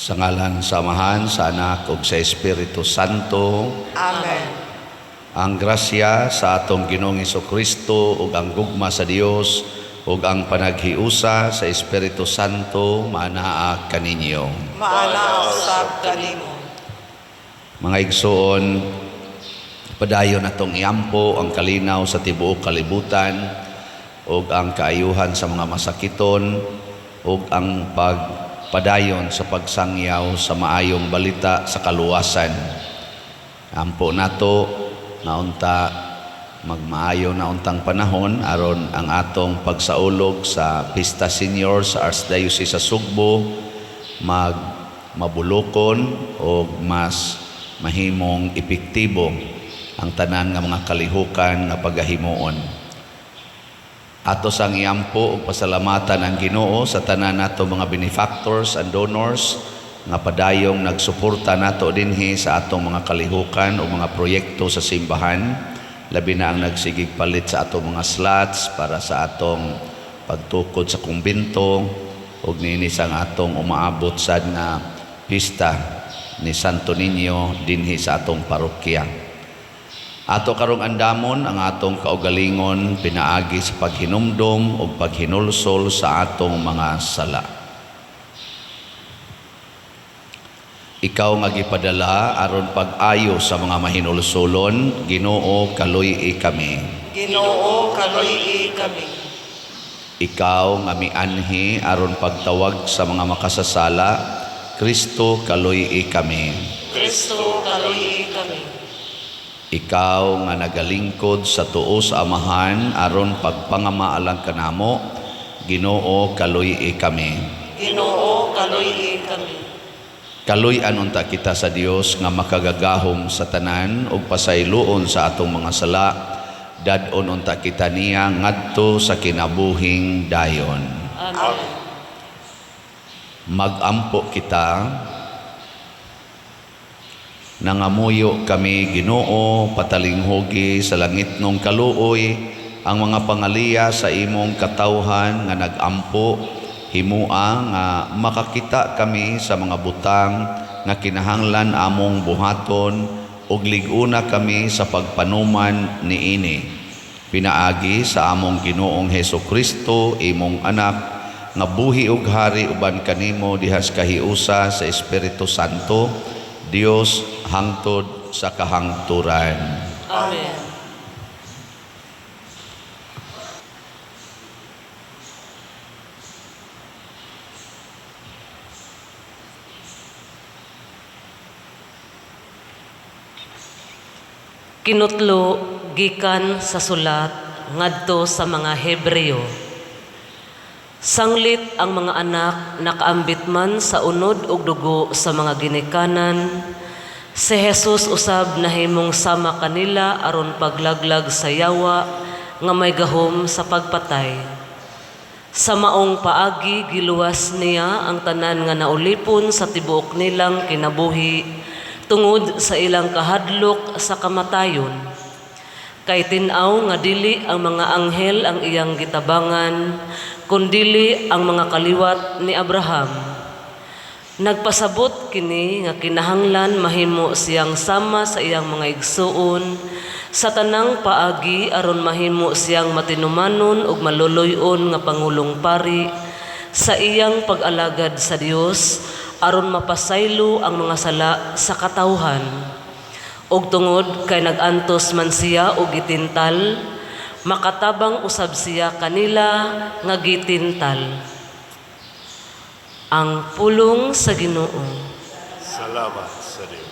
Sa ngalan sa Amahan, sa Anak ug sa Espiritu Santo. Amen. Ang grasya sa atong Ginoong Kristo ug ang gugma sa Dios ug ang panaghiusa sa Espiritu Santo maanaa kaninyo. Maana usab kanimo. Mga igsoon, padayon natong iampo ang kalinaw sa tibuok kalibutan ug ang kaayuhan sa mga masakiton ug ang pagpadayon sa pagsangyaw sa maayong balita sa kaluwasan. Ampo nato nga unta magmaayo na untang panahon aron ang atong pagsaulog sa Pista Senior sa Archdiocese sa Sugbo mag mabulokon o mas mahimong epektibo ang tanan nga mga kalihukan nga pagahimuon. Ato sang iampo ug pasalamatan ang Ginoo sa tanan nato mga benefactors and donors nga padayong nagsuporta nato dinhi sa atong mga kalihukan o mga proyekto sa simbahan, labi na ang nagsigig palit sa atong mga slots para sa atong pagtukod sa kumbento ug niini sa atong umaabot sad nga pista ni Santo Niño dinhi sa atong parokya. Ato karong andamon ang atong kaugalingon pinaagi sa paghinumdom ug paghinulsol sa atong mga sala. Ikaw nga gipadala aron pag-ayo sa mga mahinulsolon, Ginoo, kaluy-i kami. Ginoo, kaluy-i kami. Ikaw nga mianhi aron pagtawag sa mga makasasala, Kristo, kaluy-i kami. Kristo, kaluy-i kami. Ikaw nga nagalingkod sa tuo sa Amahan aron pagpangamaalang kanamo, Ginoo, kaluy-i kami. Ginoo, kaluy-i kami. Kaluy-an unta kita sa Dios nga makagagahom sa tanan ug pasayloon sa atong mga sala, dad-on unta kita niya ngadto sa kinabuhing dayon. Amen. Magampo kita. Nangamuyo kami, Ginoo, patalinghugi sa langitnong kaluoy ang mga pangaliya sa imong katawhan nga nagampo, himua nga makakita kami sa mga butang nga kinahanglan among buhaton ug lig-una kami sa pagpanuman niini. Pinaagi sa among Ginoong Hesus Kristo, imong anak, nga buhi ug hari uban kanimo dihas kahiusa sa Espiritu Santo, Dios hangtod sa kahangturan. Amen. Kinutlo gikan sa sulat ngadto sa mga Hebreo. Sanglit ang mga anak nakaambit man sa unod ug dugo sa mga ginikanan, si Jesus usab nahimong sama kanila aron paglaglag sa yawa nga may gahom sa pagpatay. Sa maong paagi giluwas niya ang tanan nga naulipon sa tibuok nilang kinabuhi tungod sa ilang kahadlok sa kamatayon. Kay tin-aw nga dili ang mga anghel ang iyang gitabangan, kundili ang mga kaliwat ni Abraham. Nagpasabot kini nga kinahanglan mahimo siyang sama sa iyang mga igsuon sa tanang paagi aron mahimo siyang matinumanon ug maluluy-on nga pangulong pari sa iyang pag-alagad sa Dios aron mapasaylo ang mga sala sa katawhan. Ug tungod kay nag-antos man siya og gitintal, makatabang usab siya kanila nga gitintal. Ang pulong sa Ginoo. Salamat sa Dios.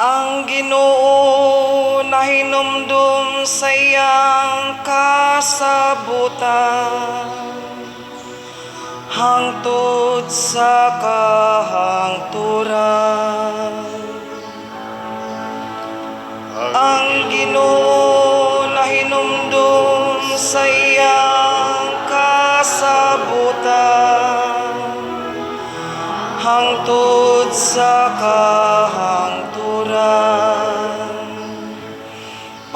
Ang Ginoo nahinumdum sa iyang kasabutan hangtod sa kahangturan. Ang Ginoo nahinumdum sa iyang kasabutan hangtod sa kahangturan.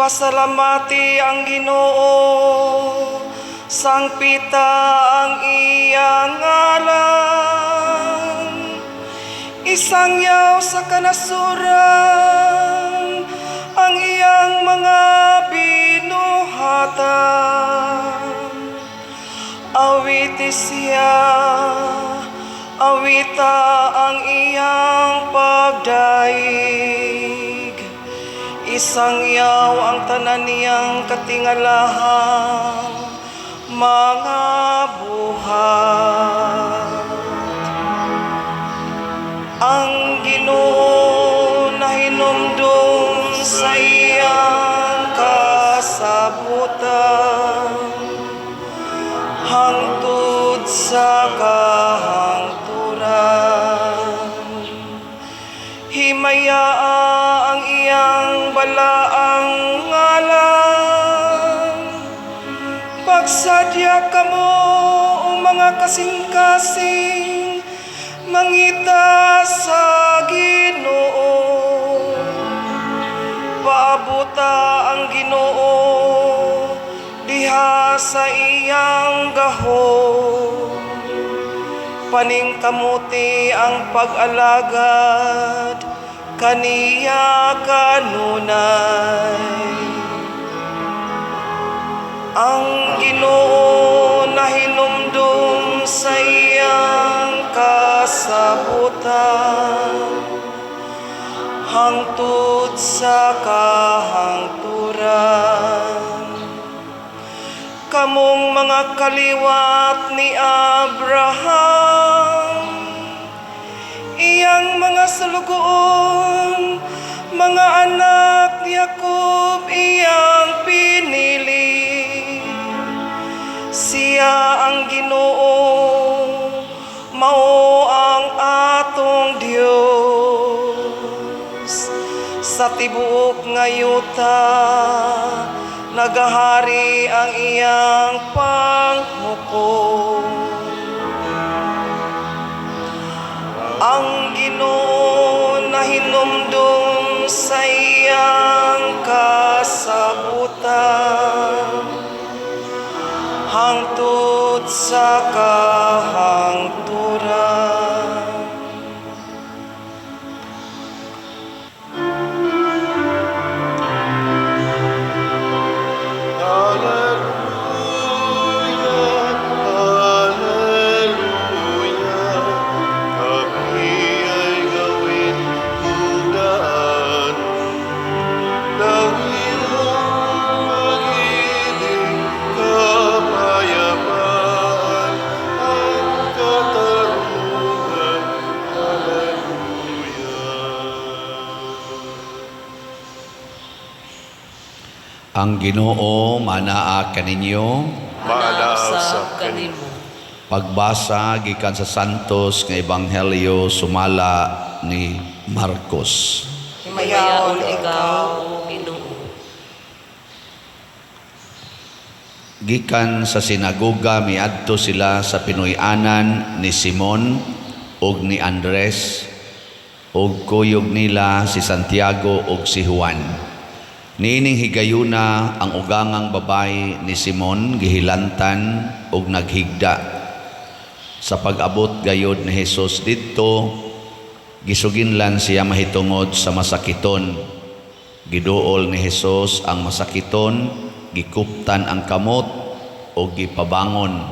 Pasalamati ang Ginoo, sangpita ang iyang ngalan. Isangyaw sa kanasuran ang iyang mga binuhatan. Awiti siya, awita ang iyang pagdaig. Isangyaw ang tanan niyang katingalahang mga buhat. Ang Ginoo nahinumdum sa iyang kasabutan hangtod sa kahangturan. Himayaa ang iyang balaang ngalan. Pagsadya kamo o mga kasing-kasing, mangita sa Ginoo. Paabuta ang Ginoo diha sa iyang gahom. Paningkamuti ang pag-alagad kaniya kanunay. Ang Ginoo nahinumdum sa iyang kasabutan hangtod sa kahangturan. Kamong mga kaliwat ni Abraham, iyang mga salugoon, mga anak ni Jacob, iyang pinili. Siya ang Ginoo, mao ang atong Dios. Sa tibuok nga yuta, nagahari ang iyang panghukom. Ang Ginoo nahinumdum sa iyang kasabutan hangtod sa kahangturan. Alleluia, Alleluia, kami ay gawin mong daan ng iyong pag-ibig, kapayapaan, ang katarungan. Alleluia. Ang Ginoo manaa kaninyo. Maanausap kanimo. Pagbasa gikan sa Santos nga Ebanghelyo sumala ni Marcos. Himayaon ikaw, o Ginoo. Gikan sa sinagoga miadto sila sa Pinoy-anan ni Simon ug ni Andres ug kuyog nila si Santiago ug si Juan. Niining higayuna ang ugangang babae ni Simon gihilantan ug naghigda. Sa pag-abot gayod ni Hesus didto, gisuginlan siya mahitungod sa masakiton. Giduol ni Hesus ang masakiton, gikuptan ang kamot o gipabangon.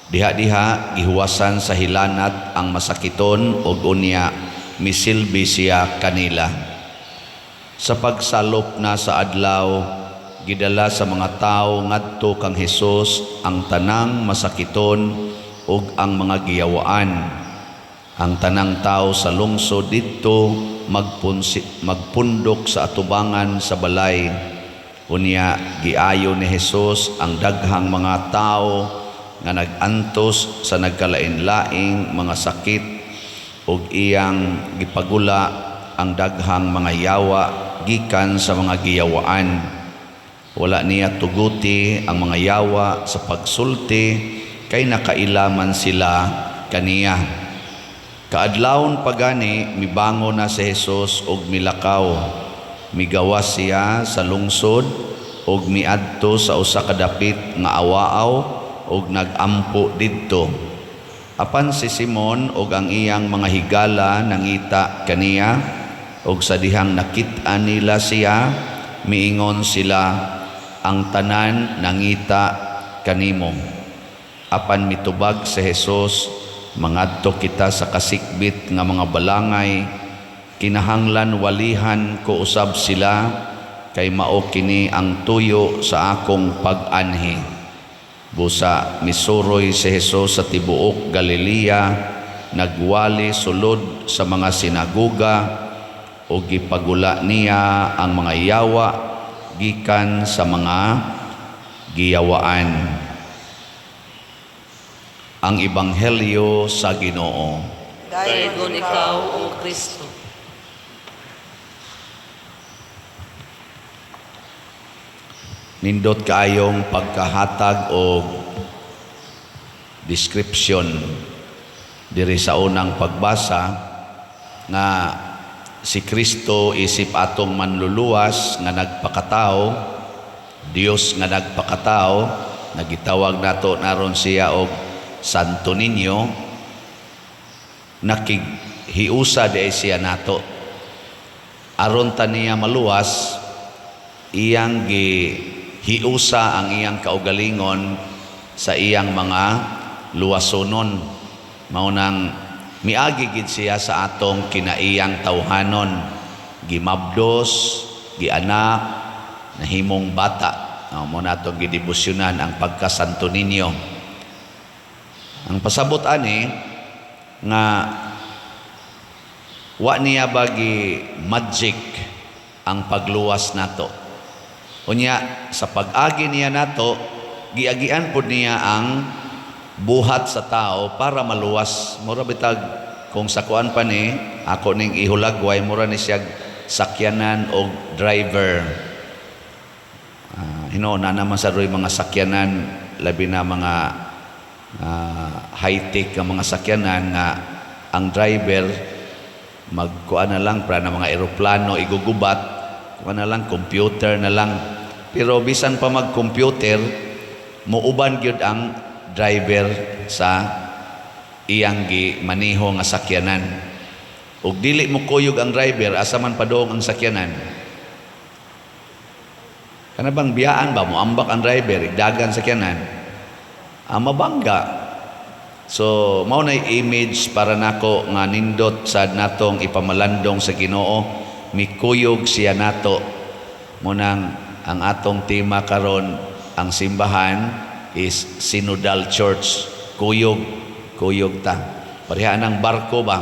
Diha-diha gihuwasan sa hilanat ang masakiton og unya misilbi siya kanila. Sa pagsalop na sa adlaw, gidala sa mga tawo ngadto kang Hesus ang tanang masakiton ug ang mga giyawaan. Ang tanang tao sa lungsod didto magpundok sa atubangan sa balay. Unya giayo ni Hesus ang daghang mga tawo nga nag-antos sa nagkalain-laing mga sakit ug iyang gipagula ang daghang mga yawa gikan sa mga giyawaan. Wala niya tuguti ang mga yawa sa pagsulti kay nakailaman sila kaniya. Kaadlawon pagani mibangon na si Hesus og milakaw. Migawas siya sa lungsod ug miadto sa usa ka dapit nga awaaw ug nagampo didto. Apan si Simon ug ang iyang mga higala nangita kaniya, ug sa dihang nakit-an nila siya, miingon sila, "Ang tanan nangita kanimo." Apan mitubag si Jesus, "Mangadto kita sa kasikbit nga mga balangay, kinahanglan walihan ko usab sila, kay mao kini ang tuyo sa akong pag-anhi." Busa misuroy si Jesus sa tibuok Galilea, nagwali sulod sa mga sinagoga ug gipagula niya ang mga yawa gikan sa mga giyawaan. Ang Ebanghelyo sa Ginoo. Daygon ikaw, O Kristo. Nindot kaayong pagkahatag og description diri sa unang pagbasa nga si Kristo isip atong manluluwas nga nagpakatao, Dios nga nagpakatao, nagitawag nato naron siya og Santo Niño, nakighiusa di siya nato. Aron ta niya maluwas, iyang gihiusa ang iyang kaugalingon sa iyang mga luwasonon. Mao nang miagi gid siya sa atong kinaiyang tawhanon, gimabdos, gianak, nahimong bata. Mao na atong gidebosyonan ang pagkasanto ninyo. Ang pasabot ani nga wa niya bagi magic ang pagluwas nato. Unya sa pag-agi niya nato, giagian pud niya ang buhat sa tao para maluwas. Mura bitag kung sa kuan pa ni ako ning ihulagway, mura ni siya sakyanan og driver. Hinuon na naman sa roy mga sakyanan, labi na mga high-tech nga mga sakyanan nga ang driver magkuan na lang para na mga eroplano igugubat, kuan na lang computer na lang. Pero bisan pa mag-computer, muuban gyud ang driver sa iyang gimaniho nga sakyanan. Ug dili mo kuyog ang driver, asa man padung ang sakyanan? Kana bang biyaan ba moambak ang driver, igdagan sakyanan? Mabangga. So mao na image para nako nga nindot sad natong ipamalandong sa Ginoo, mikuyog siya nato. Munang ang atong tema karon ang simbahan is Synodal Church. Kuyog, kuyog ta. Pareha ang barko ba?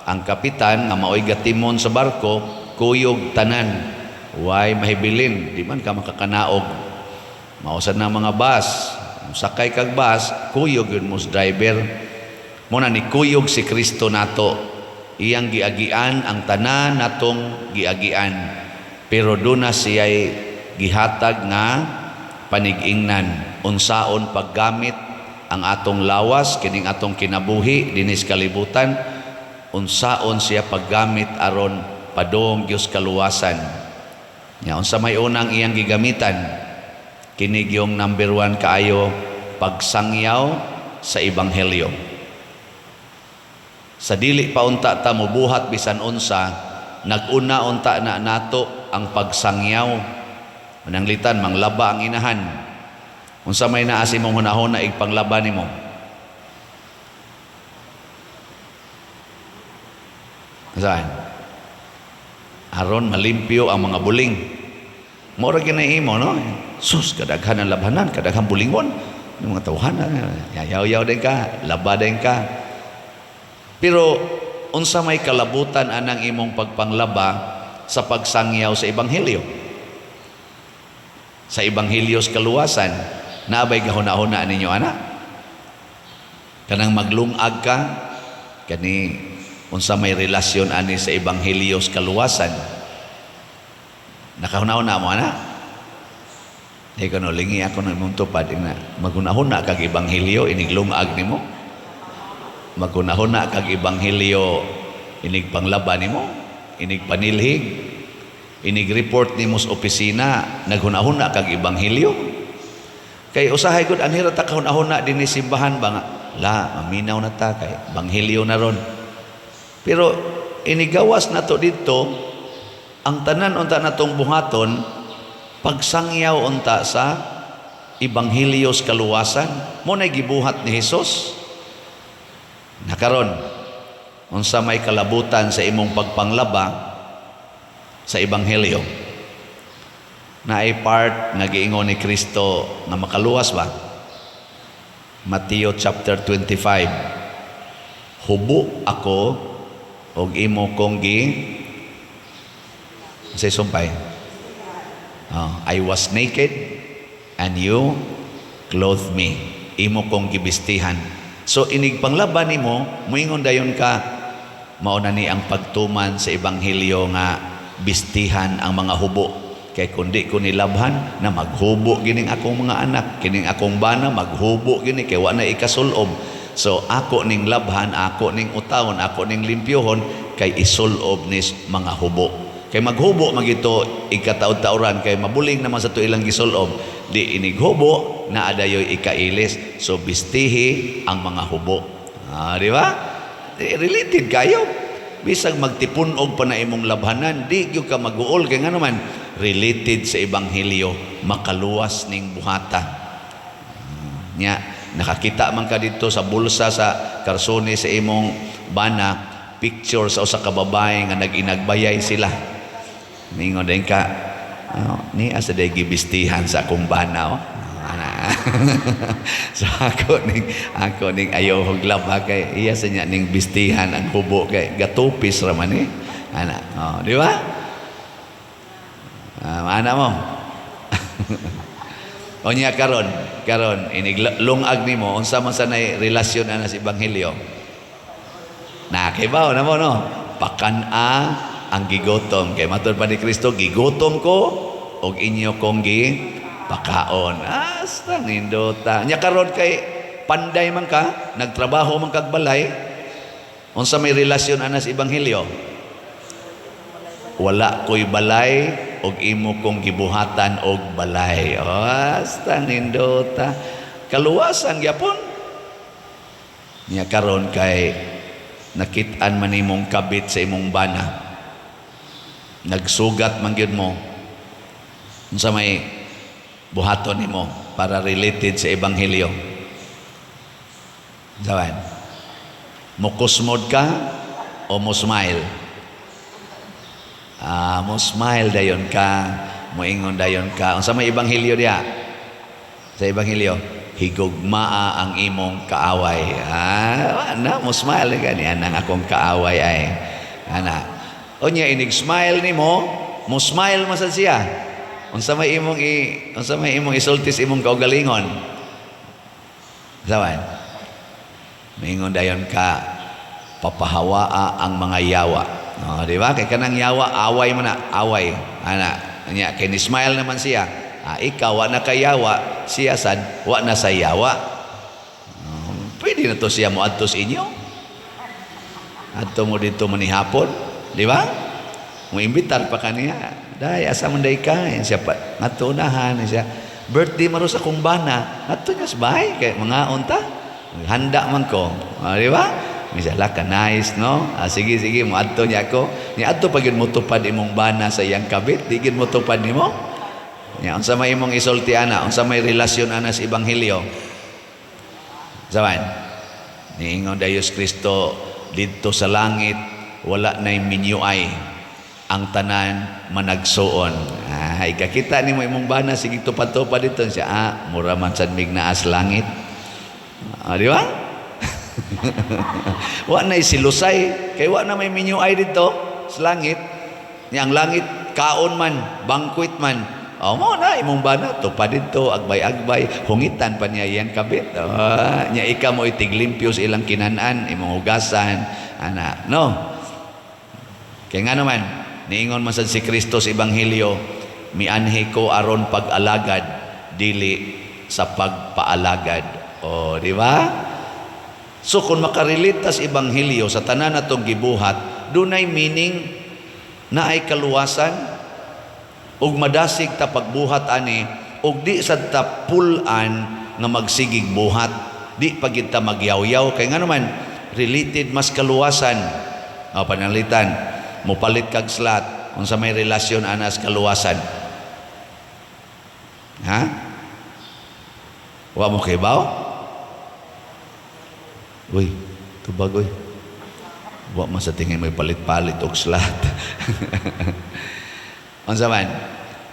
Ang kapitan nga maoy gatimon sa barko, kuyog tanan. Way mahibilin, di man ka makakanaog. Mao sad na mga bus, sakay kag bus, kuyog yun mo sa driver. Muna ni kuyog si Kristo nato. Iyang giagian ang tanan natong giagian. Pero duna siya'y gihatag nga panigingnan, unsaon paggamit ang atong lawas kining atong kinabuhi dinis kalibutan, unsaon siya paggamit aron padung Dios kaluwasan. Nya unsa may unang iyang gigamitan? Kini gyung number 1 kaayo, pagsangyaw sa ebanghelyo. Sa dili pa unta ta mobuhat bisan unsa, nag-una unta na nato ang pagsangyaw. Mananglitan manglaba ang inahan. Unsa may naa sa imong hunahuna igpanglaba nimo? Saan? Aron malimpyo ang mga buling. Mora ginahimo, no? Sus, kadaghan ang labhanan, kadaghan bulingon. Yung mga tawhana, yayaw-yaw din ka, laba din ka. Pero unsa may kalabutan anang imong pagpanglaba sa pagsangyaw sa ebanghelyo? Sa ebanghelyo sa kaluwasan, naabay gahuna-huna ninyo ana? Kanang maglungag ka, kani unsa may relasyon ani sa ebanghelyo sa kaluwasan? Nakahuna-huna mo ana? Ikaw no, lingi ako ng imong tupad, ina, maghuna-huna kag ebanghelyo iniglungag nimo? Maghuna-huna kag ebanghelyo inig panglaba nimo? Inig panilhig? Inig-report nimo sa opisina, naghuna-huna kag ebanghelyo. Kay usahay gud anhi ra ta kahuna-huna dinhi simbahan ba nga la maminaw na ta kay ebanghelyo na ron. Pero inigawas nato didto, ang tanan unta natong buhaton pagsangyaw unta sa ebanghelyo sa kaluwasan. Mao nay gibuhat ni Hesus. Nakaron, unsa may kalabutan sa imong pagpanglaba sa ebanghelyo? Naay part nga giingon ni Kristo nga makaluwas ba? Mateo chapter 25. Hubo ako og imo kong gi sa sumpay. Oh, I was naked and you clothed me. Imo kong gibistihan. So inig panglaban nimo, moingon dayon ka, mao na ni ang pagtuman sa ebanghelyo nga bistihan ang mga hubo. Kay kundi ko nilabhan na maghubo gining akong mga anak, kining akong bana maghubo gini kay wa na ikasulob. So ako ning labhan, ako ning utawon, ako ning limpyohon kay isulob nis mga hubo. Kay maghubo magito ikataod-taoran kay mabuling naman sa to ilang gisulob. Di inighubo na adayoy ikailis. So bistihi ang mga hubo. Ah, di ba? Di, related kayo. Bisag magtipun-og pa na imong labhanan, di gyud ka maguol kay ngano man related sa ebanghelyo, makaluwas ning buhata. Nya nakakita man ka dito sa bulsa sa karsone sa imong bana, picture sa usa ka babae nga nag-inagbayay sila. Ningon din ka, oh, ni asa day gibistihan sa akong bana, oh. Ana. So ako ning ayaw og laba kay iya sa niya ning bistihan ang hubo kay gatupis ra man eh. Ana, oh, di ba? Ah, ana mo. O niya karon, karon inig lungag nimo unsa man sa nay relasyon ana sa ebanghelyo? Nakibaw na mo, no? Pakan-a ang gigotom kay matud pa ni Kristo, gigotom ko og inyo kong gi pakaon. Asta nindota. Nya karon kay panday man ka, nagtrabaho man kag balay, unsa may relasyon ana sa ebanghelyo? Wala ko'y balay og imo kong gibuhatan og balay. Oh, asta nindota. Kaluwasan gyapon. Nya karon kay nakit-an man nimong kabit sa imong bana. Nagsugat man gyud mo. Unsa may buhaton nimo para related sa ebanghelyo? Sawan. Mukusmod ka o mo smile? Ah, mo smile dayon ka, moingon dayon ka. Unsa may ebanghelyo diha? Sa ebanghelyo, higugmaa ang imong kaaway. Ah, na mo smile ka niya nang akong kaaway ay. Ana. Unya inig smile nimo, mo smile man sad siya. Unsa may imong isulti sa imong kaugalingon? Sawan. Moingon dayon ka, papahawaa ang mga yawa. No, di ba? Kay kanang yawa, away man na, away. Ana, nya kay ni smile naman siya. Ah, ikaw wa na kayawa, siya sad wa na sa yawa. Pwede na to siya mo adto sa inyo. Adto mo dito manihapon, di ba? Mo imbitar pa kaniya. Day, asa man day ka? Yan siya pa, ngadto unahan siya. Birthday maro sa akong bana. Ngadto niya sa bahay kay mga unta. Handa man ko. Ah, di ba? Misala ka nice, no? Ah, sige, sige, mo adto niya ako. Ni adto pag yun mo tupad imong bana sa iyang kabit, di gyud mo tupad nimo. Nya unsa may imong isulti ana, unsa may relasyon ana sa ebanghelyo? Sawan. Niingon Diyos Kristo didto sa langit wala nay minyuay, ang tanan managsuon. Ah, ikakita nimo imong bana sige tupad-tupad dito siya. Ah, mura man sad mig naa sa langit. Ah, di ba? Wa nay silusay kay wa na may minyuay dito sa langit. Nya ang langit kaon man, banquet man. O mo na imong bana tupad dito agbay-agbay, hungitan pa niya iyang kabit. Oh, nya ika mo itiglimpyo sa ilang kinanan, imong hugasan, ana, no? Kaya nga naman, niingon man sad si Kristo sa Ebanghelyo, mianhi ko aron pag-alagad, dili sa pagpaalagad. O, di ba? So kung makarelate tas Ebanghelyo sa tanan natong gibuhat, dunay meaning na ay kaluwasan. Ug madasig ta pagbuhat ani ug di sad ta pulan nga magsigig buhat. Di pa gyud ta magyawyaw kay ngano man related mas kaluwasan. O pananglitan, mopalit kag slot, unsa may relasyon ana sa kaluwasan? Ha? Wa mo kibaw? Uy, tubag uy. Wa man sa tingin may palit-palit og slot. Unsa man?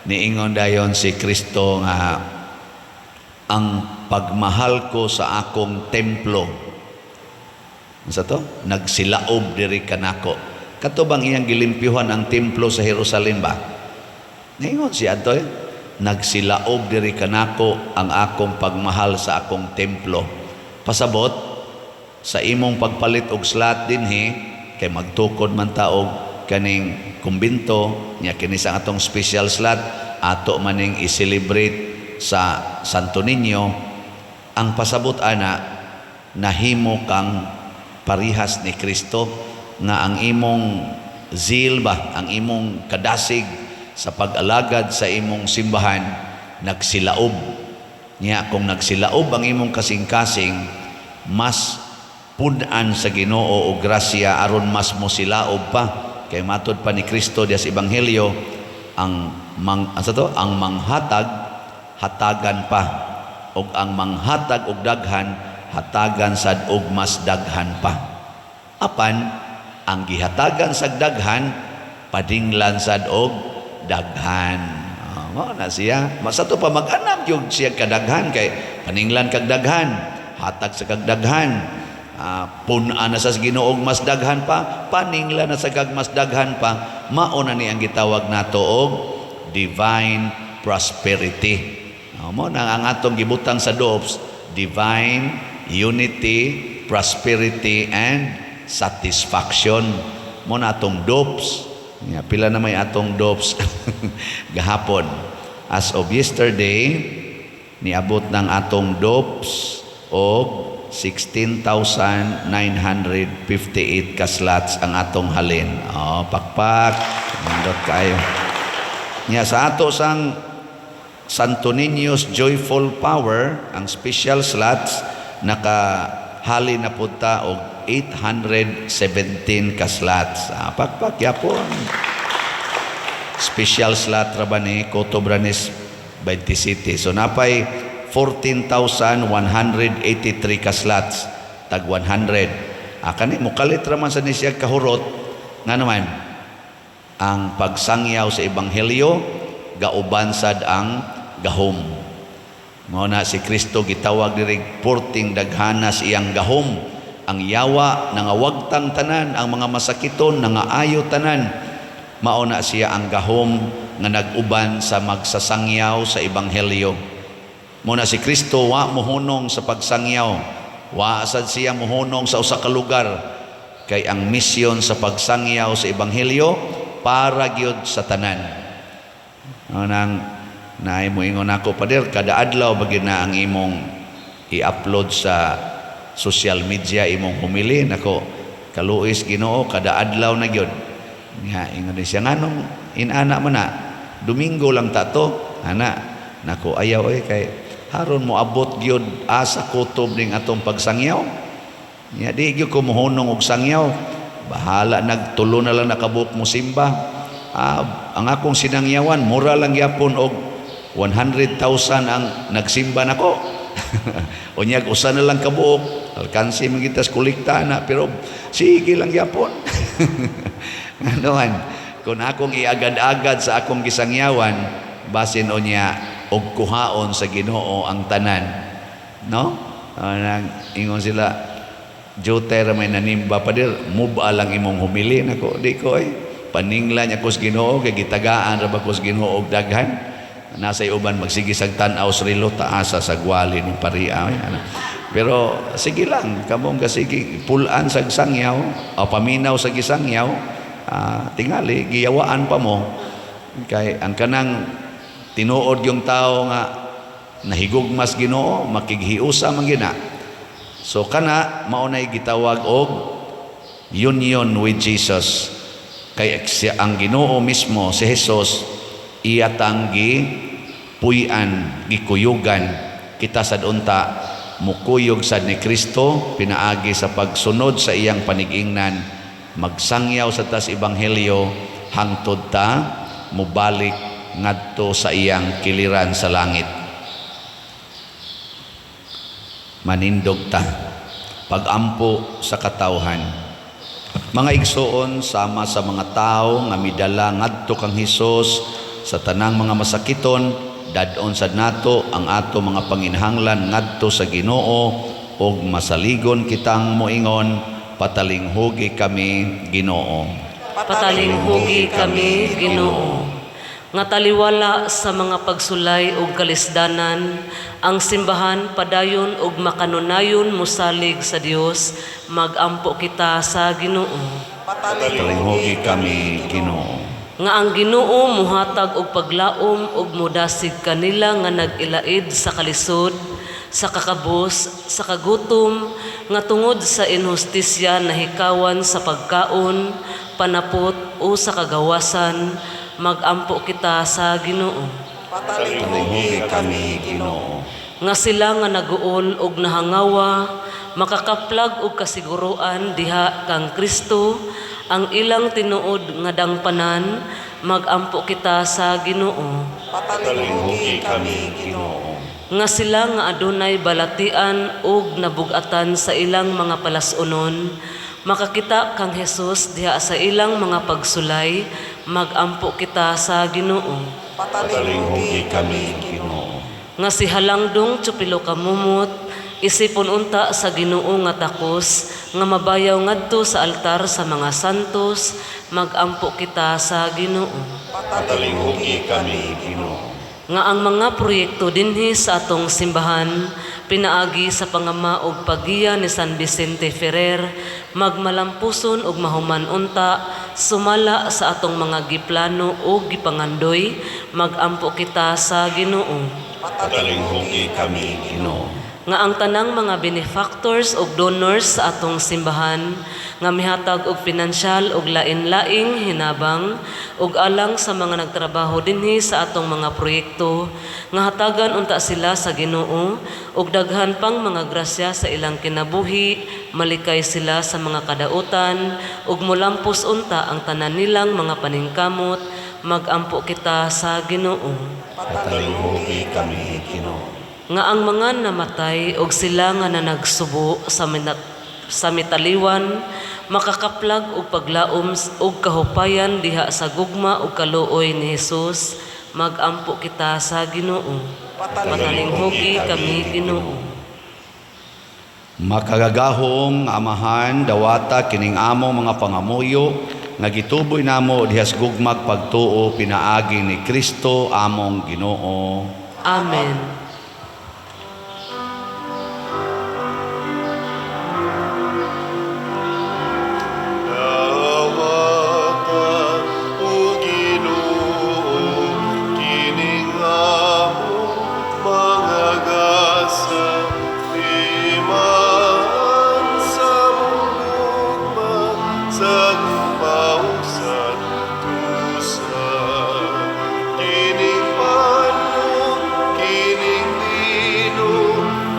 Niingon dayon si Kristo nga ang pagmahal ko sa akong templo. Unsa to? Nagsilaob diri kanako. Kato bang iyang gilimpyuhan ang templo sa Jerusalem ba? Niingon siya ato eh. Nagsilaob diri kanako ang akong pagmahal sa akong templo. Pasabot sa imong pagpalit og slot dinhi kay magtukod man ta og kaning kumbinto nya, kini sa atong special slot ato maning i-celebrate sa Santo Niño. Ang pasabot ana, nahimo kang parihas ni Kristo nga ang imong zeal ba, ang imong kadasig sa pag-alagad sa imong simbahan nagsilaob niya. Kung nagsilaob ang imong kasing-kasing, mas pun-an sa Ginoo og grasya aron mas mosilaob pa, kay matod pa ni Kristo diya sa Ebanghelyo, ang mang asa to, ang manghatag hatagan pa, ug ang manghatag og daghan hatagan sad og mas daghan pa, apan ang gihatagan sa daghan padinglan sad og daghan. Ah, mao na siya. Masa to pa mag-anak yung siya kadaghan kay paninglan kag daghan, hatag sa kag daghan. Ah, pun-an na sa Ginoo og mas daghan pa, paninglan na sa kag mas daghan pa. Mao na ni ang gitawag nato og divine prosperity. Ah, mao na ang atong gibutang sa DOPS, divine unity, prosperity and satisfaction. Mao na atong DOPS. Ya, pila na may atong DOPS gahapon? As of yesterday, niabot ng atong DOPS og 16,958 ka slots ang atong halin. Oh, pakpak. Nindot kaayo. Nya sa ato sang Santo Niño's Joyful Power, ang special slots, nakahali na pud ta og 817 ka slots. Ah, pakpak yapon. Special slot ra ba ni Coto Branis 20 City. So napay 14,183 ka slots, tag 100. Ah, kani mukalit ra man sa ni siya kahurot nga naman ang pagsangyaw sa ebanghelyo gauban sad ang gahom. Mao na si Kristo gitawag diri porting daghanas iyang gahom. Ang yawa nangawagtang tanan, ang mga masakiton nangaayo tanan. Mao na siya ang gahom nga nag-uban sa magsasangyaw sa ebanghelyo. Mao na si Kristo wa mohunong sa pagsangyaw. Wa sad siya mohunong sa usa ka lugar kay ang misyon sa pagsangyaw sa ebanghelyo para gyud sa tanan. Ano nang naay mo ingon ako, "Pader, kada adlaw ba gyud na ang imong i-upload sa social media imong homily?" Nako, kaluoy sa Ginoo, kada adlaw na gyud. Nga ingon ni siya, "Nganong inana man na? Domingo lang ta to, ana." Nako, ayaw oy, kay haron mo abot gyud asa kutob ning atong pagsangyaw. Nya di gyud ko mohunong og sangyaw. Bahala nagtulo na lang nakabuok mo simba. Ah, ang akong sinangyawan mura lang gyapon og 100,000 ang nagsimba nako. Unyag usa na lang kabuok, alkansi man kita sa kolekta na, pero sige lang gyapon. Ngano man, kung akong iagad-agad sa akong gisangyawan, basin unya og kuhaon sa Ginoo ang tanan. No? Ah, nang ingon sila, "Jote ra may nanimba, pader, muba lang imong homily." Nako, di ko eh. Paninglan niya ko sa Ginoo kay gitagaan ra ba ko sa Ginoo og daghan. Nasa uban magsige sag tan-aw sa relo, taasa sa gwali ni paria. Ay, ano. Pero sige lang, kamong kasige pulan sa sangyaw o paminaw sa gisangyaw, ah, tingali giyawaan pa mo kay ang kanang tinuod yung tao nga nahigugmas Ginoo makighiusa man gina. So kana mao nay gitawag og union with Jesus. Kay siya ang Ginoo mismo, si Jesus. Iya tang gipuy-an, gikuyugan. Kita sad unta mukuyog sad ni Kristo pinaagi sa pagsunod sa iyang panigingnan, magsangyaw sa tas ebanghelyo hangtod ta mobalik ngadto sa iyang kiliran sa langit. Manindog ta, pagampo sa katawhan. Mga igsoon, sama sa mga tao nga midala ngadto kang Hesus sa tanang mga masakiton, dad-on sad nato ang ato mga panginhanglan ngadto sa Ginoo ug masaligon kitang moingon: Patalinghugi kami, Ginoo. Patalinghugi kami, Ginoo. Nga taliwala sa mga pagsulay ug kalisdanan, ang simbahan padayon ug makanunayon mosalig sa Dios, magampo kita sa Ginoo. Patalinghugi kami, Ginoo. Nga ang Ginoo muhatag og paglaom ug modasig kanila nga nag-ilaid sa kalisod, sa kakabos, sa kagutom, nga tungod sa inhustisya nahikawan sa pagkaon, panapot o sa kagawasan, magampo kita sa Ginoo. Patalinghugi kami, Ginoo. Nga sila nga naguol og nahangawa makakaplag og kasiguroan diha kang Kristo ang ilang tinuod nga dangpanan, magampo kita sa Ginoo. Patalinghugi kami, Ginoo. Nga sila nga adunay balatian ug nabug-atan sa ilang mga palas-unon makakita kang Hesus diha sa ilang mga pagsulay, magampo kita sa Ginoo. Patalinghugi kami, Ginoo. Nga si Halangdong Chupilo kamumot isipon unta sa Ginoo nga takos nga mabayaw ngadto sa altar sa mga santos, magampo kita sa Ginoo. Patalinghugi kami, Ginoo. Nga ang mga proyekto dinhi sa atong simbahan pinaagi sa pangama og paggiya ni San Vicente Ferrer magmalampuson og mahuman unta sumala sa atong mga giplano ug gipangandoy, magampo kita sa Ginoo. Patalinghugi kami, Ginoo. Nga ang tanang mga benefactors ug donors sa atong simbahan nga mihatag og pinansyal ug lain-laing hinabang ug alang sa mga nagtrabaho dinhi sa atong mga proyekto, nga hatagan unta sila sa Ginoo ug daghan pang mga grasya sa ilang kinabuhi, malikay sila sa mga kadautan ug molampos unta ang tanan nilang mga paningkamot, magampo kita sa Ginoo. Patalinghugi kami, Ginoo. Nga ang mga namatay og sila nga nanagsubo sa mitaliwan makakaplag og paglaom og kahupayan diha sa gugma ug kaluoy ni Hesus, magampo kita sa Ginoo. Patalinghugi kami, Ginoo. Makagagahom nga Amahan, dawata kining among mga pangamuyo nga gituboy namo dihas gugmag pagtuo pinaagi ni Kristo among Ginoo. Amen. Dawata, o Ginoo, kining among mga gasa, timaan sa gugma sa pausan tusa. Kining panno, kining lino,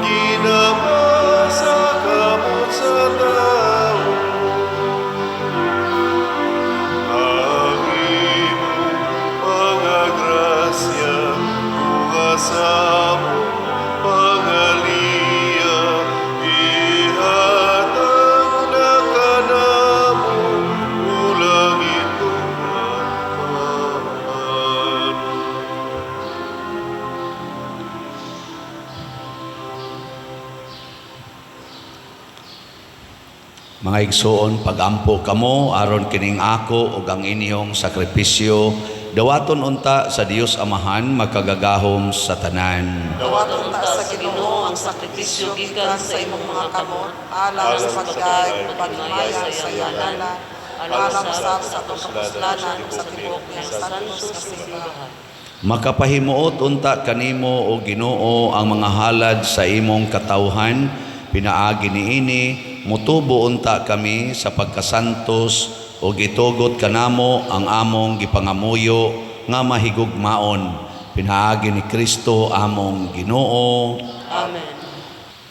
ginama sa kamot sa tawo. Ang imong mga grasya, bunga sa among pangaliya, ihatag na kanamo, o langit Amahan. Mga igsoon, pagampo kamo aron kining ako ug ang inyong sakripisyo dawaton unta sa Dios Amahan makagagahom sa tanan. Dawaton ta sa Ginoo ang sakripisyo gikan sa imong mga kamot, alang sa pagdayeg ug paghimaya sa iyang ngalan, alang usab sa atong kapuslanan ug sa tibuok niyang santos nga simbahan. Makapahimuot unta kanimo, o Ginoo, ang mga halad sa imong katawhan. Pinaagi niini mutubo unta kami sa pagkasantos ug itugot kanamo ang among gipangamuyo. nga mahigugmaon pinaagi ni Kristo among Ginoo. Amen.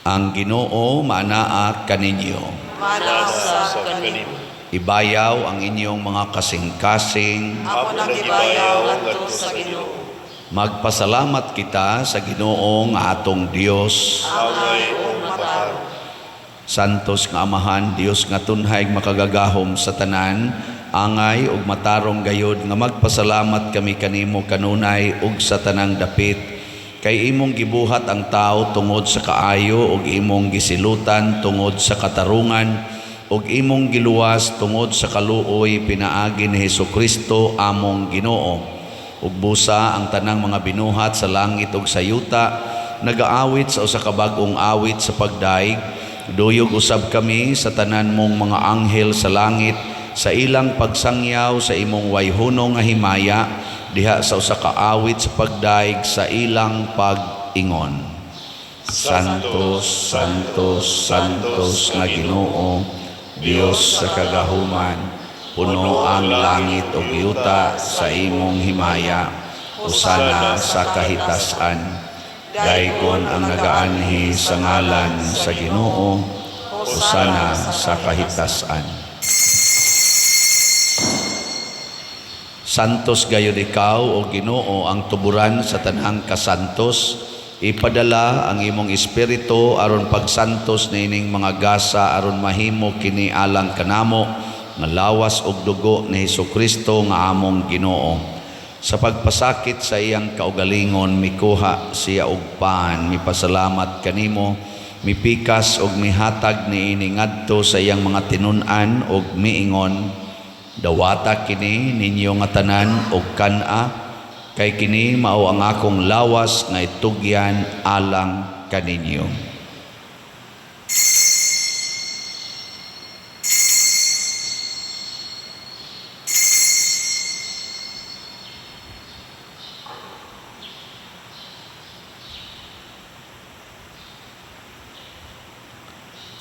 Ang Ginoo maanaa kaninyo. Maanaa Sa usab kanimo. Ibayaw ang inyong mga kasing-kasing. Amo nang gibayaw Ngadto sa Ginoo. Magpasalamat kita sa Ginoo nga atong Dios. Angay ug matarong. Santos nga Amahan, Dios nga tunhay makagagahom sa tanan, angay ug matarong gayod nga magpasalamat kami kanimo kanunay ug sa tanang dapit, kay imong gibuhat ang tao tungod sa kaayo ug imong gisilutan tungod sa katarungan ug imong giluwas tungod sa kaluoy pinaagi ni Hesukristo among Ginoo. Ug busa ang tanang mga binuhat sa langit ug sa yuta nagaawit sa usa ka bag-ong awit sa pagdaig. Duyog usab kami sa tanan mong mga anghel sa langit sa ilang pagsangyaw sa imong wayhono nga himaya diha sa usa ka awit sa pagdaig sa ilang pag-ingon. Santos, Santos, Santos nga Ginoo, Dios sa kagahuman, puno ang langit ug yuta sa imong himaya. Hosana sa kahitasan. Daygon ang nagaanhi sa ngalan sa Ginoo. Hosana sa kahitasan. Santos gayud ikaw o Ginoo ang tuburan sa tanang kasantos. Ipadala ang imong espiritu aron pagsantos niining mga gasa aron mahimo kini alang kanamo nga lawas ug dugo ni Hesukristo nga among Ginoo. Sa pagpasakit sa iyang kaugalingon, mikuha siya og pan, mipasalamat kanimo, mipikas og mihatag niini ngadto sa iyang mga tinun-an og miingon, dawata kini ninyo nga tanan og kan-a, kay kini mao ang akong lawas nga itugyan alang kaninyo.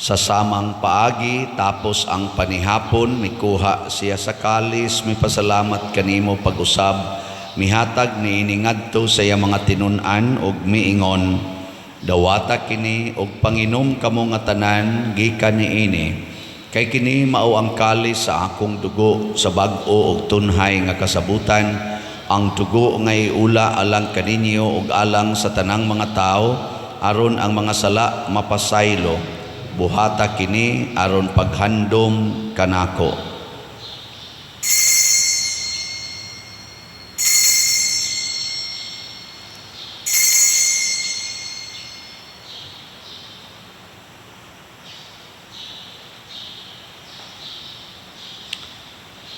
Sa samang paagi, tapos ang panihapon, mikuha siya sa kalis, mipasalamat kanimo pag-usab, mihatag niini ngadto sa iyang mga tinun-an og miingon, dawata kini og panginom kamo nga tanan gikan niini, kay kini mao ang kalis sa akong dugo sa bag-o og tunhay nga kasabutan, ang dugo nga iula alang kaninyo ug alang sa tanang mga tawo, aron ang mga sala mapasaylo. Buhata kini aron paghandom kanako.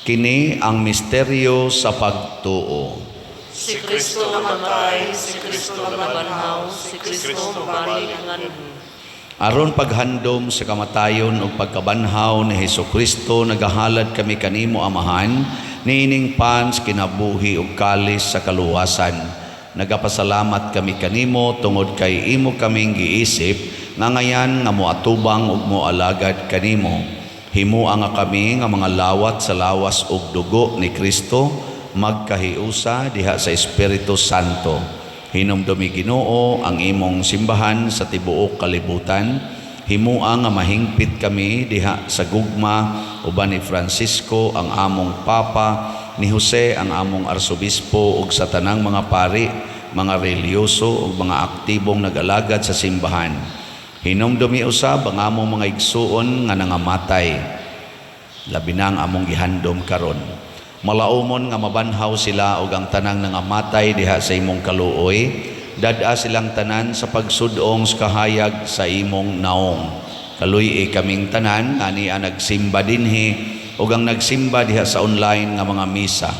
Kini ang misteryo sa pagtuo. Si Kristo namatay, si Kristo nabanhaw, si Kristo mobalik nganhi. Aron paghandom sa kamatayon ug pagkabanhaw ni Hesukristo, nagahalad kami kanimo Amahan niining pan sa kinabuhi ug kalis sa kaluwasan. Nagapasalamat kami kanimo tungod kay imo kaming giisip nga ngayan nga moatubang ug moalagad kanimo. Himoa nga kami nga mga lawat sa lawas ug dugo ni Kristo magkahiusa diha sa Espiritu Santo. Hinumdumi Ginoo ang imong simbahan sa tibuok kalibutan. Himoa nga mahingpit kami diha sa gugma uban ni Francisco ang among Papa, ni Jose ang among Arsobispo ug sa tanang mga pari, mga relihiyoso ug mga aktibong nag-alagad sa simbahan. Hinumdumi usab ang among mga igsuon nga nangamatay, labi na ang among gihandom karon. Malaumon nga mabanhaw sila og ang tanang nangamatay diha sa imong kaluoy, dad-a silang tanan sa pagsudong sa kahayag sa imong naong. Kaluy-i kaming tanan nga ania nagsimba dinhi ug ang nagsimba diha sa online nga mga misa.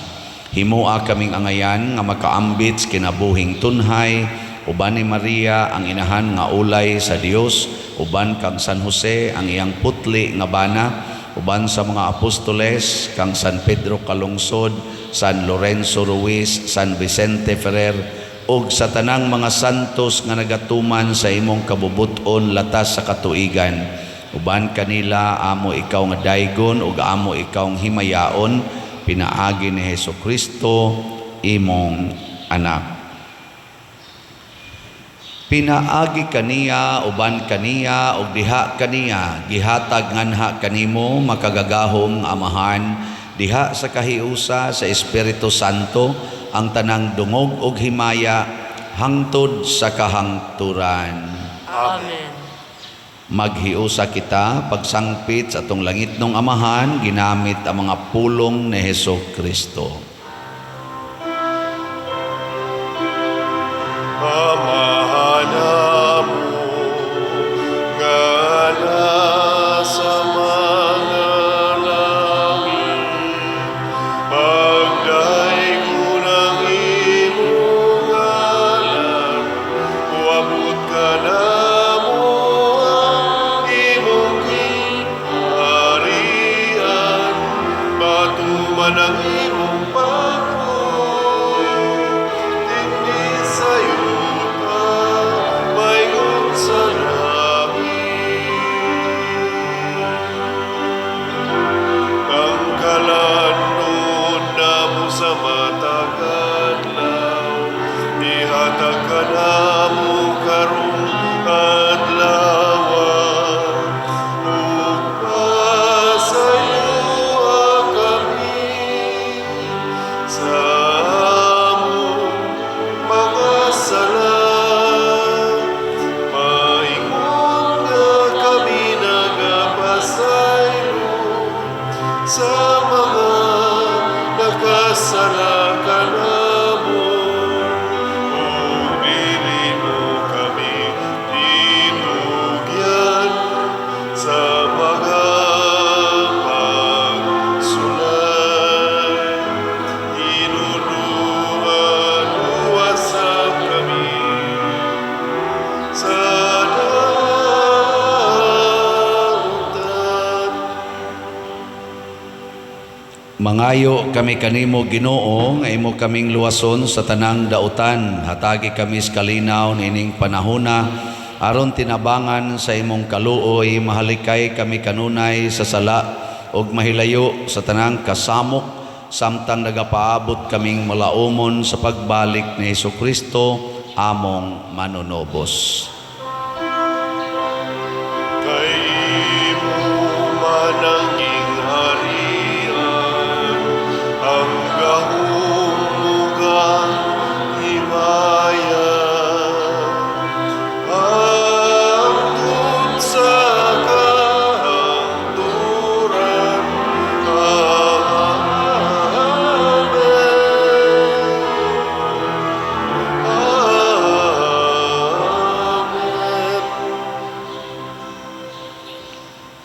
Himoa kaming angayan nga makaambit sa kinabuhing tunhay uban ni Maria ang inahan nga ulay sa Dios, uban kang San Jose ang iyang putli nga bana, uban sa mga apostoles kang San Pedro Calungsod, San Lorenzo Ruiz, San Vicente Ferrer, ug sa tanang mga santos nga nagatuman sa imong kabubut-on latas sa katuigan. Uban kanila amo ikaw nga daygon ug amo ikaw himayaon, pinaagi ni Hesukristo imong anak. Pinaagi kaniya, uban kaniya, ug diha kaniya, gihatag nganha kanimo, makagagahom nga Amahan, diha sa kahiusa sa Espiritu Santo, ang tanang dungog ug himaya hangtod sa kahangturan. Amen. Maghiusa kita pagsangpit sa atong langitnong Amahan ginamit ang mga pulong ni Heso Kristo. Amahan namo nga nasa mga langit, pagdaygon ang imong ngalan, moabot kanamo ang imong gingharian, matuman ang imong pagtuo dinhi sa yuta maingon sa langit. Ang kalan-on namo sa matag adlaw, ihatag kanamo karong adlaw, ug pasayloa kami sa among mga sala, maingon nga kami nagapasaylo sa mga nakasala kanamo, ug dili mo kami tinugyan sa mga pagsulay. Hinumduma, luwasa kami sa dautan. Mangayo kami kanimo, Ginoo, nga imo kaming luwason sa tanang dautan. Hatagi kami sa kalinaw niining panahona aron tinabangan sa imong kaluoy mahalikay kami kanunay sa sala ug mahilayo sa tanang kasamok samtang nagapaabot kaming malaumon sa pagbalik ni Hesus Kristo among manunobos. Kay imo man ang gingharian, ang gahom ug ang himaya, hangtod sa kahangturan. Amen. Amen.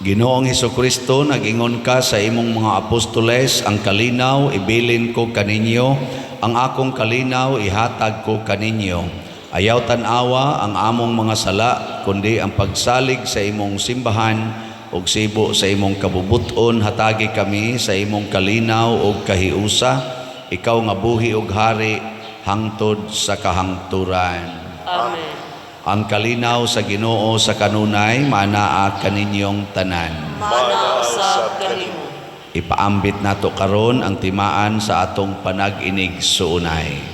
Ginoong Hesukristo, nag-ingon ka sa imong mga apostoles, "Ang kalinaw ibilin ko kaninyo, ang akong kalinaw ihatag ko kaninyo." Ayaw tan-awa ang among mga sala, kundi ang pagsalig sa imong simbahan ug sibo sa imong kabubuton, hatagi kami sa imong kalinaw ug kahiusa, ikaw nga buhi ug hari hangtod sa kahangturan. Amen. Ang kalinaw sa Ginoo sa kanunay manaa kaninyong tanan. Maanaa usab kanimo. Ipaambit nato karon ang timaan sa atong panag-inig suunay.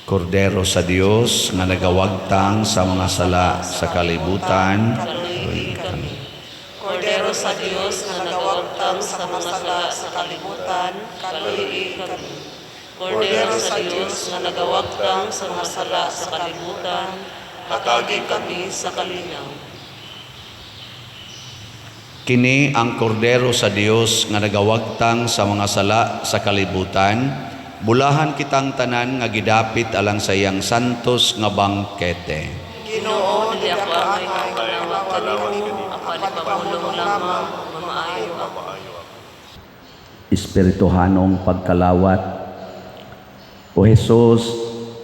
Kordero sa Dios nga nagawagtang sa mga sala sa kalibutan, Kaluoyi kami. Kordero sa Dios nga nagawagtang sa mga sala sa kalibutan, kaluoyi kami. Kordero sa Dios nga nagawagtang sa mga sala sa kalibutan, hatagi kami sa kalinaw. Kini ang kordero sa Dios nga nagawagtang sa mga sala sa kalibutan. Bulahan kitang tanan nga gidapit alang sa iyang santos nga bangkete. Ginoo, Dili dili ako ako angay angay manawat manawat kanimo, kanimo, apan apan ipamulong ipamulong lamang lamang nga maayo ako. Espirituhanong pagkalawat. O Hesus,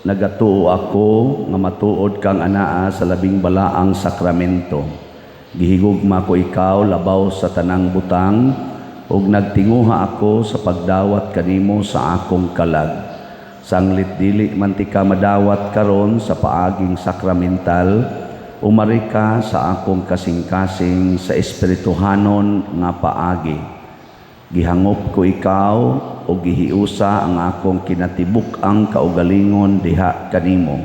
nagatuo ako nga matuod kang anaa sa labing balaang sakramento. Gihigugma ko ikaw labaw sa tanang butang ug nagtinguha ako sa pagdawat kanimo sa akong kalag. Sanglit dili man tika madawat karon sa paaging sakramental, umari ka sa akong kasing-kasing sa espirituhanon nga paagi. Gihangop ko ikaw o gihiusa ang akong kinatibuk-ang kaugalingon diha kanimo.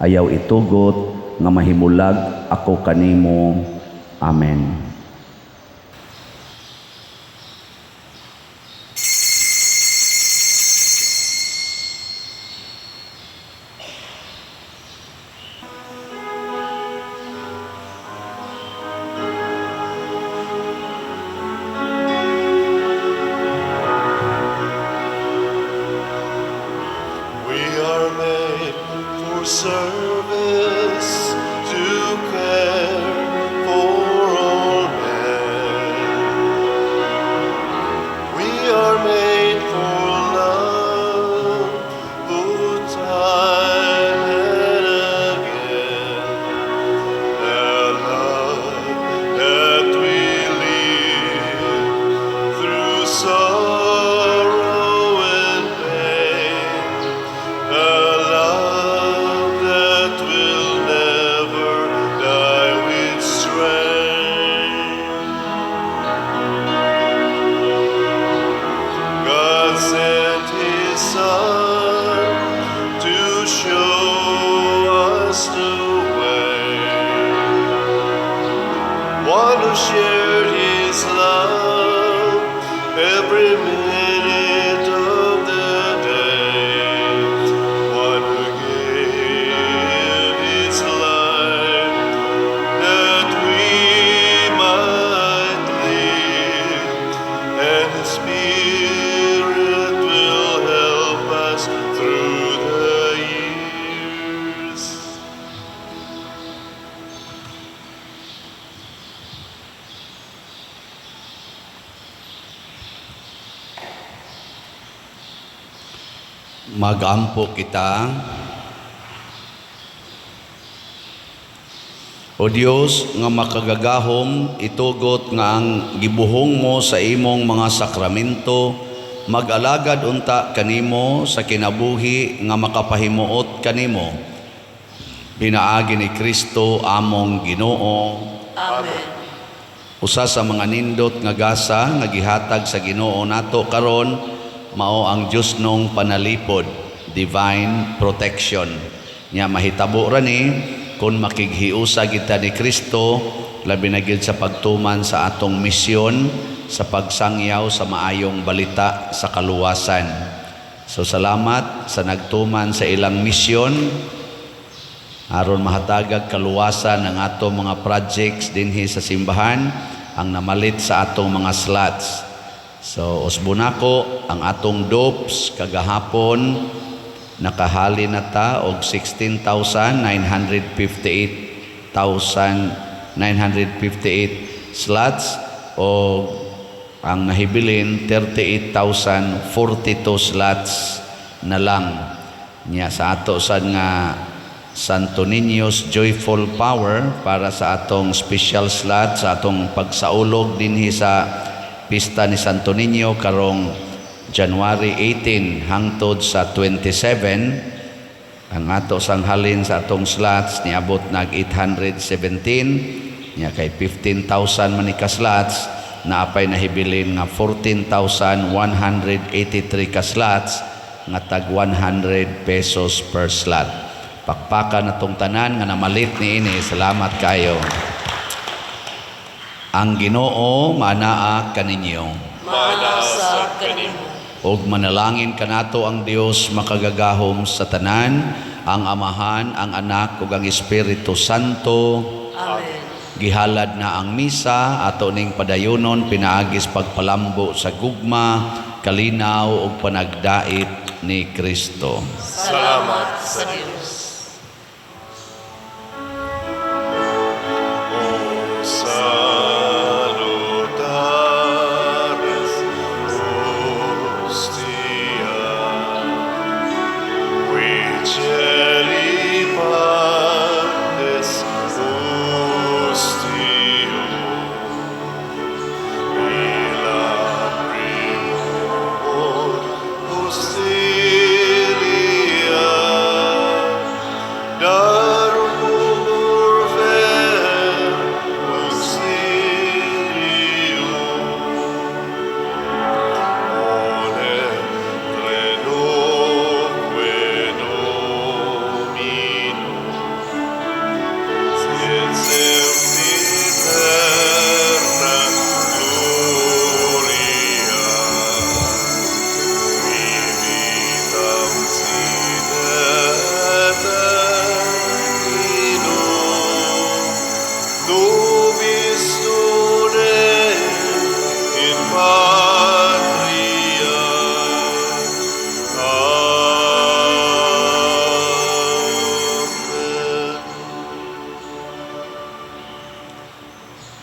Ayaw itugot nga mahimulag ako kanimo. Amen. We are made for service, to care for all men. We are made for love, both time and again. The love that we live through sorrow and pain. A love that will never die with strain. God sent His Son to show us the way. One who shared His love every minute of the day. One who gave His life that we might live, and His Spirit will help us through the years. Magampo kita. O Dios nga makagagahom, itugot nga ang gibuhong mo sa imong mga sakramento mag-alagad unta kanimo sa kinabuhi nga makapahimuot kanimo. Pinaagi ni Kristo among Ginoo. Amen. Usa sa mga nindot nga gasa nga gihatag sa Ginoo nato karon mao ang Diyosnong panalipod, divine protection. Nya mahitabo ra ni kung makighiusa kita ni Kristo, labi na gyud sa pagtuman sa atong misyon sa pagsangyaw sa maayong balita sa kaluwasan. So salamat sa nagtuman sa ilang misyon aron mahatagag kaluwasan ang atong mga projects dinhi sa simbahan, ang namalit sa atong mga slots. So usbon nako ang atong dopes kagahapon nakahali na ta og 16,958,958 slots o ang nahibilin 38,042 slots na lang. Nya sa ato sad nga Santo Niño's Joyful Power para sa atong special slot sa atong pagsaulog dinhi sa pista ni Santo Niño karong January 18 hangtod sa 27, ang ato sanghalin sa atong slots niabot nag 817, nya kay 15,000 man ni ka slots, naapay nahibilin nga 14,183 ka slots nga tag 100 pesos per slot. Pakpakan na tong tanan nga namalit niini. Salamat kayo. Ang Ginoo manaa kaninyo. Maanaa sab kanimo. Og manalangin kanato ang Dios makagagahom sa tanan, ang Amahan, ang Anak ug ang Espiritu Santo. Amen. Gihalad na ang misa ato ning padayonon pinaagis pagpalambo sa gugma, kalinaw ug panagdait ni Kristo. Salamat sa Dios.